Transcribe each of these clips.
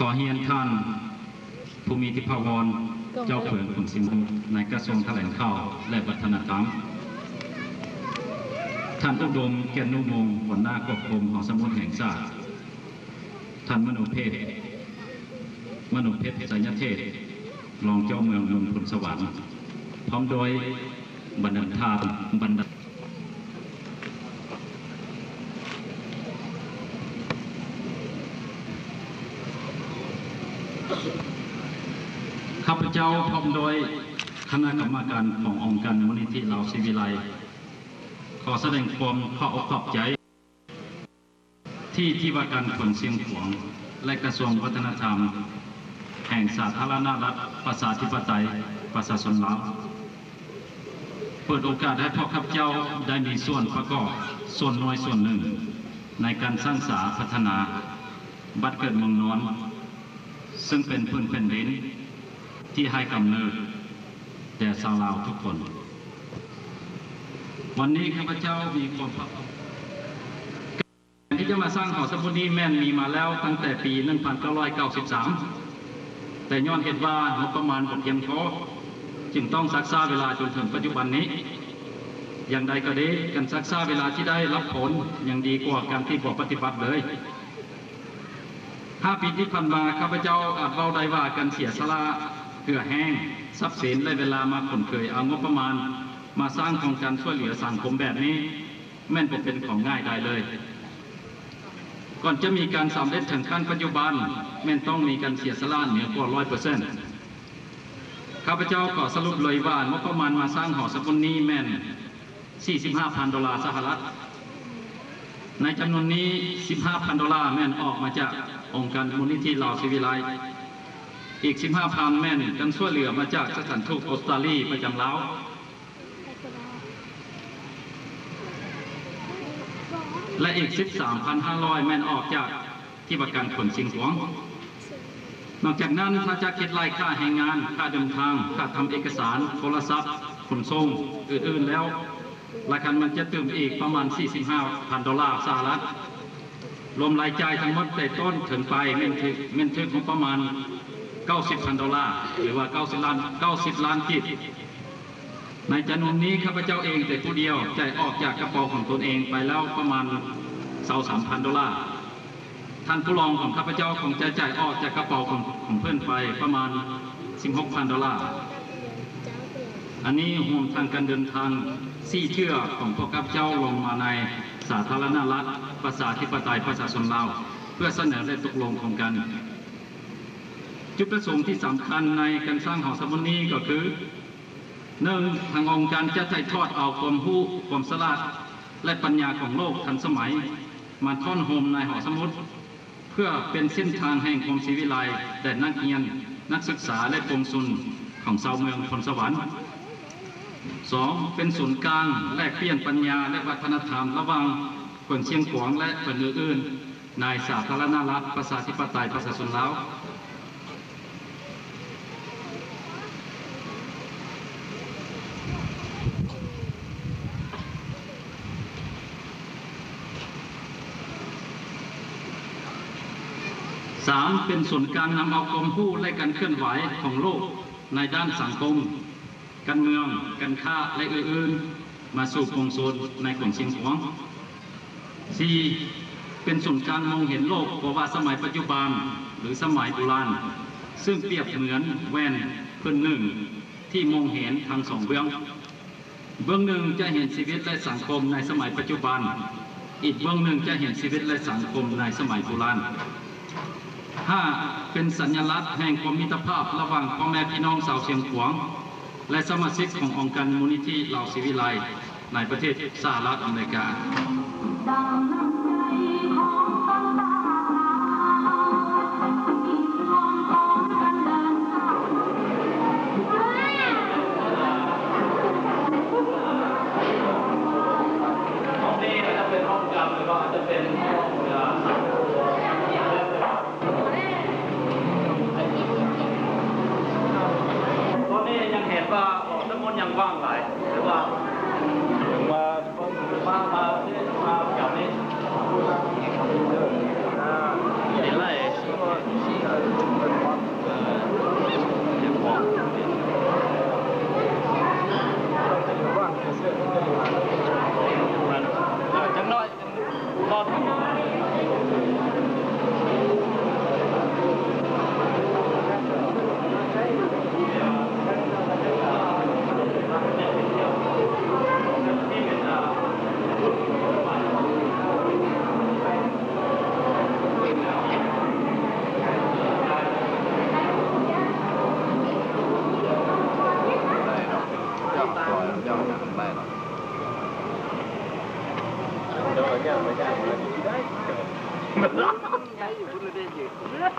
ขอเรียนท่านผู้มีอิทธิพล เจ้าแขวงขุนสิงห์ ในกระทรวงแถลงข่าวและวัฒนธรรม ท่านอุดม แก่นนุวงศ์ หัวหน้าควบคุมหอสมุดแห่งชาติ ท่านมโนเพชร มโนเพชร ไสยเทพ รองเจ้าเมืองเมืองพลสวรรค์ พร้อมด้วยบรรดาท่าน บรรดา ข้าพเจ้าพร้อมด้วยคณะกรรมการขององค์การมูลนิธิลาวศิวิไลย์ ขอแสดงความขอบอกขอบใจ ที่ที่ว่าการแขวงเชียงขวาง และกระทรวงวัฒนธรรม แห่งสาธารณรัฐประชาธิปไตยประชาชนลาว เปิดโอกาสให้พวกข้าพเจ้าได้มีส่วนประกอบส่วนน้อยส่วนหนึ่ง ในการสร้างสาพัฒนาบ้านเกิดเมืองนอน ซึ่งเป็นผืนแผ่นดินที่ให้กำเนิดแด่ชาวลาวทุกคน วันนี้ข้าพเจ้ามีความภาคภูมิ การที่จะมาสร้างหอสมุดนี้แม่นมีมาแล้วตั้งแต่ปี หนึ่งพันเก้าร้อยเก้าสิบสาม แต่ย้อนเหตุว่างบประมาณบ่เพียงพอ จึงต้องซักซ้าเวลาจนถึงปัจจุบันนี้ อย่างใดก็ดี การซักซ้าเวลาที่ได้รับผลยังดีกว่าการที่บ่ปฏิบัติเลย ห้าปีที่ผ่านมา ข้าพเจ้าอาจเว้าได้ว่าการเสียสละเหื่อแฮง ทรัพย์สิน และเวลามาขนเขวยเอางบประมาณมาสร้างโครงการช่วยเหลือสังคมแบบนี้ แม่นบ่เป็นของง่ายดายเลย ก่อนจะมีการสำเร็จถึงขั้นปัจจุบัน แม่นต้องมีการเสียสละเหนือกว่าร้อยเปอร์เซ็นต์ ข้าพเจ้าขอสรุปเลยว่างบประมาณมาสร้างหอสมุดนี้แม่น สี่สิบห้าพันดอลลาร์สหรัฐ ในจำนวนนี้ สิบห้าพันดอลลาร์แม่นออกมาจากองค์การมูลนิธิลาวศิวิไลย์ อีก สิบห้าพัน แม่นการช่วยเหลือมาจากสถานทูตออสเตรเลียประจำลาว และอีก สิบสามพันห้าร้อย แม่นออกจากที่ว่าการแขวงเชียงขวาง นอกจากนั้นถ้าจะคิดไล่ค่าแรงงาน ค่าเดินทาง ค่าทำเอกสาร โทรศัพท์ ขนส่ง อื่นๆแล้ว ราคามันจะเติมอีกประมาณ สี่สิบห้าพันดอลลาร์สหรัฐ รวมรายจ่ายทั้งหมดแต่ต้นถึงปลายแม่นถึง แม่นถึงงบประมาณ เก้าสิบพันดอลลาร์ หรือว่า เก้าสิบล้าน เก้าสิบล้านกีบ ในจำนวนนี้ข้าพเจ้าเองแต่ผู้เดียวจ่ายออกจากกระเป๋าของตนเองไปแล้วประมาณ สองสามพันดอลลาร์ ท่านผู้รองของข้าพเจ้าคงจะจ่ายออกจากกระเป๋าของของเพื่อนไปประมาณ สิบหกพันดอลลาร์ อันนี้รวมทั้งการเดินทางสี่เทื่อของพวกข้าพเจ้าลงมาในสาธารณรัฐประชาธิปไตยประชาชนลาว เพื่อเสนอและตกลงโครงการ จุดประสงค์ที่สำคัญในการสร้างหอสมุดนี้ก็คือ หนึ่ง ทางองค์การจะถ่ายทอดเอาความรู้ ความฉลาด และปัญญาของโลกทันสมัย มาถ่อนโฮมในหอสมุด เพื่อเป็นเส้นทางแห่งความศิวิไลย์แด่นักเรียน นักศึกษา และปวงชนของชาวเมืองพลสวรรค์ สอง เป็นศูนย์กลางแลกเปลี่ยนปัญญาและวัฒนธรรมระหว่างแขวงเชียงขวางและแขวงอื่นๆ ในสาธารณรัฐประชาธิปไตยประชาชนลาว สาม เป็นศูนย์กลางนำเอาความรู้และการเคลื่อนไหวของโลกในด้านสังคม การเมือง การค้า และอื่นๆ มาสู่ปวงชนในแขวงเชียงขวาง สี่ เป็นศูนย์กลางมองเห็นโลก บ่ว่าสมัยปัจจุบัน หรือสมัยโบราณ ซึ่งเปรียบเหมือนแว่นผืนหนึ่งที่มองเห็นทั้งสองเบื้อง เบื้องหนึ่งจะเห็นชีวิตและสังคมในสมัยปัจจุบัน อีกเบื้องหนึ่งจะเห็นชีวิตและสังคมในสมัยโบราณ ห้า เป็นสัญลักษณ์แห่งความมิตรภาพระหว่างพ่อแม่พี่น้องชาวเชียงขวาง และสมาชิกขององค์การมูลนิธิลาวศิวิไลย์ในประเทศสหรัฐอเมริกา ห้องนี้อาจจะเป็นห้องกรรม หรือว่าอาจจะเป็นห้องเอ่อตอนนี้ยังเห็นว่าห้องสมุดยังว่างหลาย หรือว่ามา มา มา มาแถวนี้ เห็นไร เ Niam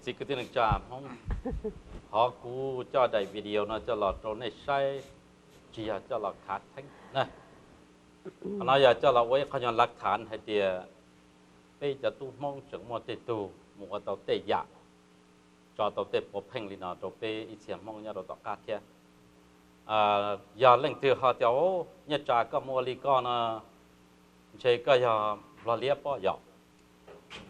txiv kwv tij neej tsa Hmoob, qhov kuv coj daim video no coj los rau nej saib, tsis yog coj los khav theeb na. Qhov no yog coj los ua ib qho nyuag lav thav hais tias peb cov tub Hmoob tseem muaj tej tug mus ua tau tej yam tso tau tej puav pheej li no rau peb ib txhia Hmoob nyob rau tom qab thiab. Yog leej twg ho tias, Nyiaj Tsa, koj mus ua li koj no ntshe koj yog Nplog liab pob yom.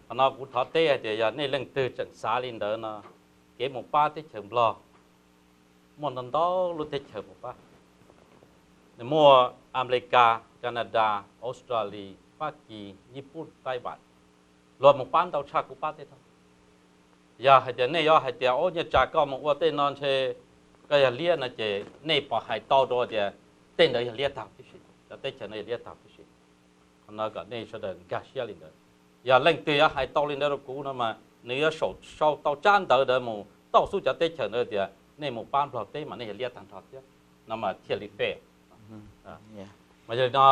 Qhov no kuv thov teb hais tias yog nej leej twg tseem xav li ntawd no, kev mus pab teb chaws Nplog muaj ntau ntau lub teb chaws mus pab. Nws muaj Amelikas, Kanada, Australia, Fab Kis, Nyij Pooj, Taiwan, luag mus pab ntau tshaj kuv pab tej no. Yog hais tias nej yuav hais tias, Nyiaj Tsa, koj mus ua tej no ntshe koj yog liab no ces nej pom hais tau rau tias tej ntawd yog liab tag tib si, cov teb chaws no yog liab tag tib si. Qhov no kom nej sawv daws nkag siab li ntawd. Yog leej twg yuav hais tau li ntawd rau kuv no mas nws yuav sau tau tsab ntawv ntawd mus tauj xub cov teb chaws ntawd tias nej mus pab Nplog teb mas nej yog liab tag nrho thiab, no mas thiaj li fair. Mas yog li no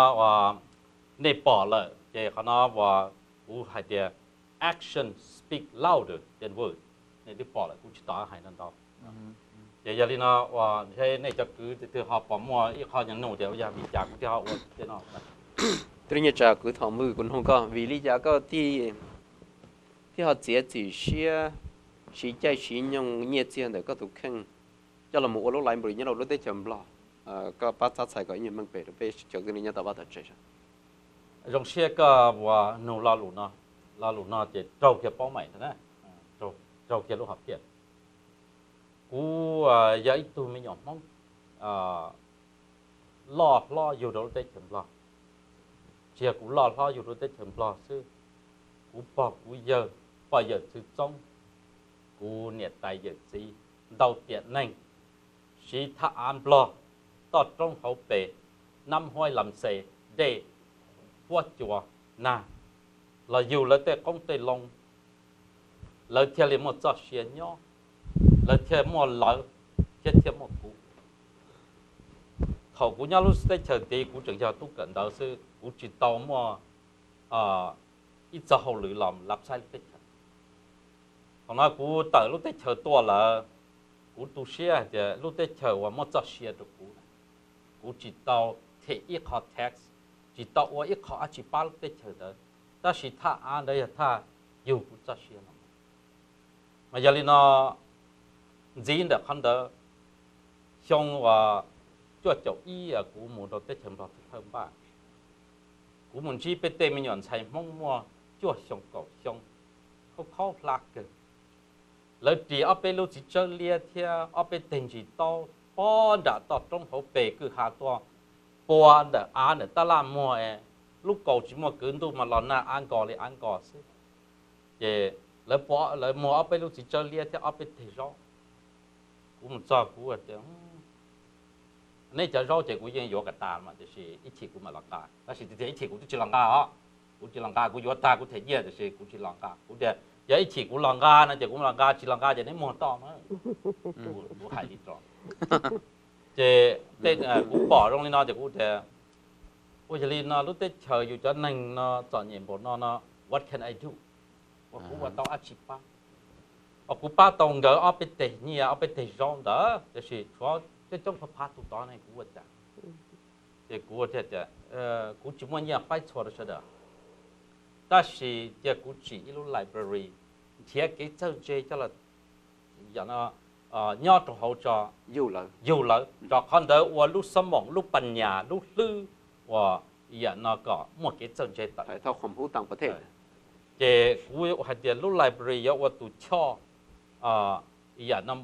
nej pom lawm ces qhov no uas kuv hais tias action speak louder than words, nej twb pom lawm, kuv tsis tau hais ntau ntau. Ces yog li no uas nej cov kwv tij twg ho pom muaj ib qho nyuag nug tias yog vim cas kuv thiaj ho ua tej no. Twb Nyiaj Tsa, kuv thov npwg kuv nug koj vim li cas koj thiaj ho txiav txim siab siv caij siv nyoog nyiaj txiag ntawm koj tus kheej coj los mus ua lub library nyob rau lub teb chaws Nplog. Koj pab txhab txhais kom ib nyuag meej pem rau peb cov kwv tij nyob tom vaj tom tsev. Zoo siab koj uas nug lo lus no. Lo lus no ces raug kiag paub meem ntag na, raug kiag lub hom phiaj. Kuv yog ib tug me nyuam Hmoob loj hlob yug rau lub teb chaws Nplog. Tsis yog kuv loj hlob yug rau teb chaws Nplog xwb, kuv pog kuv yawg, pog yawm txwv txoob, kuv niam tais yawm txiv, ntau tiam neeg siv thaj av Nplog, toj roob hauv pes, nab huaib lam xes, dej, huab cua, nag, los yug lawv tej qoob tej loo, lawv thiaj li muaj txoj sia nyob, lawv thiaj muaj lawv thiab thiaj muaj kuv. Thaum kuv nyob lub teb chaws tid kuv tseem yog tub kawm ntawv xwb, kuv tsis tau muaj ib txoj hauj lwm los lab xaib lub teb chaws. Thaum no kuv tawm lub teb chaws tuaj lawm, kuv tu siab hais tias lub teb chaws uas muab txoj sia rau kuv, kuv tsis tau them ib qho tax, tsis tau ua ib qho dab tsi pab lub teb chaws ntawd, tab sis thaj av ntawd yog thaj yug kuv txoj sia los. Mas yog li no, ntxiv ntawm qhov ntawd, xyoo uas cuaj caum ib kuv mus rau teb chaws Nplog thawj npaj, kuv mus ntsib peb tej me nyuam ntxhais Hmoob muaj cuaj xyoo kaum xyoo, khaub khaub hlab kawg. Lawv ris ob peb lub txiv tsawb liab thiab ob peb teg ntsis taub pob nram toj roob hauv pes kwj ha tuaj, pua ntawm av ntawm tab laj muag, lub kaus tsis muaj kwv ntuj mas los nag av nkos li av nkos xwb. Ces lawv muag ob peb lub txiv tsawb liab thiab ob peb teg zaub. Kuv mus txog kuv tias, nej cov zaub ces kuv yeej yuav kom tas mas tiam sis ib chim kuv mam los nqa. Tab sis tias ib chim kuv twb tsis los nqa os. Kuv tsis los nqa, kuv yuav tag kuv them nyiaj tiam sis kuv tsis los nqa. Kuv tias yog ib chim kuv los nqa no ces kuv los nqa, tsis los nqa ces neb muag toj na. Kuv hais li rau. Ces kuv pom zoo li no ces kuv tias, ua yog li no lub teb chaws yus cov neeg no txom nyem npaum no no, what can I do? Ua kuv ua tau dab tsi pab? Ua kuv pab tau nkawd ob peb teg nyiaj ob peb teg zaub ntawd tiam sis tshuav coob coob phab phab tus tod ne kuv ua cas? Ces kuv thiaj tias, kuv tsis muaj nyiaj faib txhua rau sawv daws, tab sis cia kuv tsim ib lub library nrhiav kev txawj ntse coj los nyob rau hauv tso, yug lawv, rau qhov ntawd ua lub xab moom, lub pas nyas, lub hlwb uas yam no kom muaj kev txawj ntse tawm. Ces kuv hais tias lub library yuav ua tus choj yam no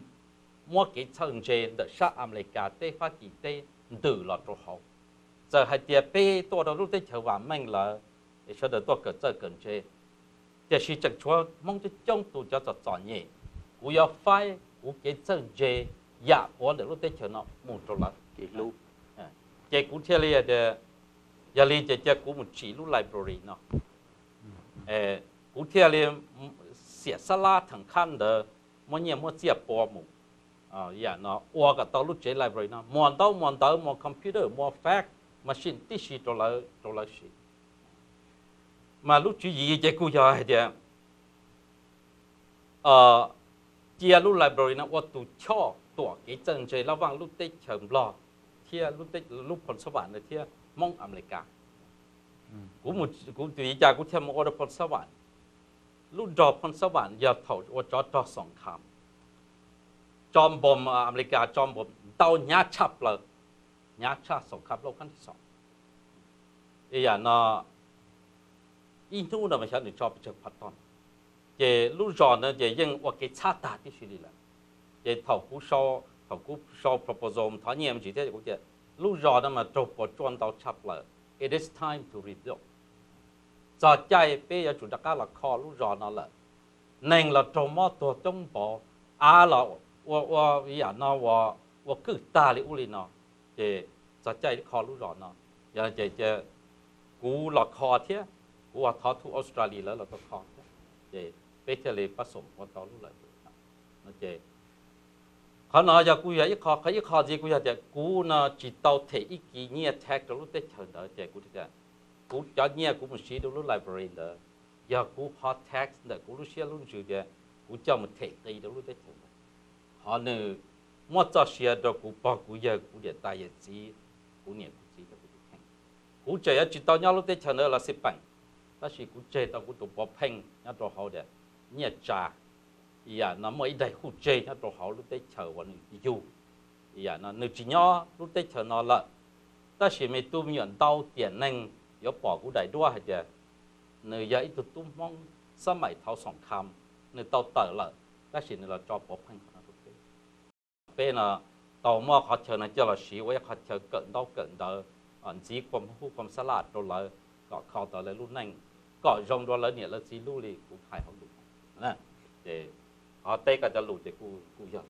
muab kev txawj ntse ntawm sab Amelikas teb, Fab Kis teb ntws los rau hauv. Txawm hais tias peb tuaj rau lub teb chaws vam meej lawm es sawv daws tuaj kawm txawj kawm ntse, tiam sis tseem tshuav Hmoob coob coob tus cov txom txom nyem, kuv yuav faib kuv kev txawj ntse yam puav ntawm lub teb chaws no mus rau lawv. Ces kuv thiaj li tias, yog li ces cia kuv mus tsim lub library no. Kuv thiaj li xiam xab lab theem khab ntawd, muab nyiaj muab txiaj pua mus, yam no ua kom tau lub tsev library no muaj ntaub muaj ntawv, muaj computer, muaj fax, machine tib si rau lawv, rau lawv siv. Mas lub tswv yim ces kuj yog hais tias cia lub library no ua tus choj tuam kev txawj ntse lab vaj lub teb chaws Nplog thiab lub Phoos Xab Vam no thiab Hmoob Amelikas. Kuv mus, kuv tus li cas kuv thiaj mus ua rau Phoos Xab Vam. Lub nrog Phoos Xab Vam yog thaum ua tsov rog Xoom Kham, tso npom, Amelikas tso npom ntau hnyav tshaj plaws, hnyav tshaj Xoom Kham Lauj Khab Thib Xoom. Yam no ib hnub no mas xyov nws tso pes tsawg phav tog. Ces lub zos ntawd ces yeej ua kev txhab tag tib si li lawm. Ces thaum kuv, thaum kuv sau proposal thov nyiaj me ntsis thiab kuv tias lub zos no mas raug puas tsuaj ntau tshaj plaws, it is time to rebuild. Txog caij peb yuav tsum rov qab los kho lub zos no lawm. Neeg los raug mob tuag coob npaum, av los ua, ua yam no ua, ua kwj tag li ub li no. Ces txog caij kho lub zos no, yog ces kuv los kho thiab, kuv ua thov thub Australia lawv los tau kho thiab, ces peb thiaj li pab xoom ua tau lub lawm. Ces qhov no yog kuj yog ib qho, qhov ib qho ntxiv kuj yog tias kuv no tsis tau them ib kis nyiaj tax rau lub teb chaws ntawd ces kuv, kuv cov nyiaj kuv mus siv rau lub library ntawd, yog kuv qhov tax ntawm kuv lub siab lub ntsws tias kuv coj mus them qi rau lub teb chaws ntawd. Qhov nws muab txoj sia rau kuv pog kuv yawg kuv niam tais yawm txiv, kuv niam kuv txiv rau kuv tus kheej. Kuv tseem yuav tsis tau nyob lub teb chaws ntawd los xij peem, tab sis kuv tseg tau kuv tus pov pheej nyob rau hauv tias nyiaj tsa, yam no muaj ib daim huj tseg nyob rau hauv lub teb chaws uas nws yug. Yam no nws tsis nyob lub teb chaws no lawm, tab sis me tub me nyuam ntau tiam neeg yuav pom kuv daim duab hais tias nws yog ib tug tub Hmoob xab maim thaum Xoom Kham, nws tau tawm lawm, tab sis nws los tso pov pheej qhov no rau peb. Peb no tau muab qhov chaw no coj los siv ua ib qhov chaw kawm ntaub kawm ntawv, ntxiv khuam hub khuam xab laj rau lawv, kom kho tau lawv lub neej, kom zoo dua lawv niam lawv txiv lub li kuv hais hauv lus. Ces qhov teb koj cov lus ces kuj yog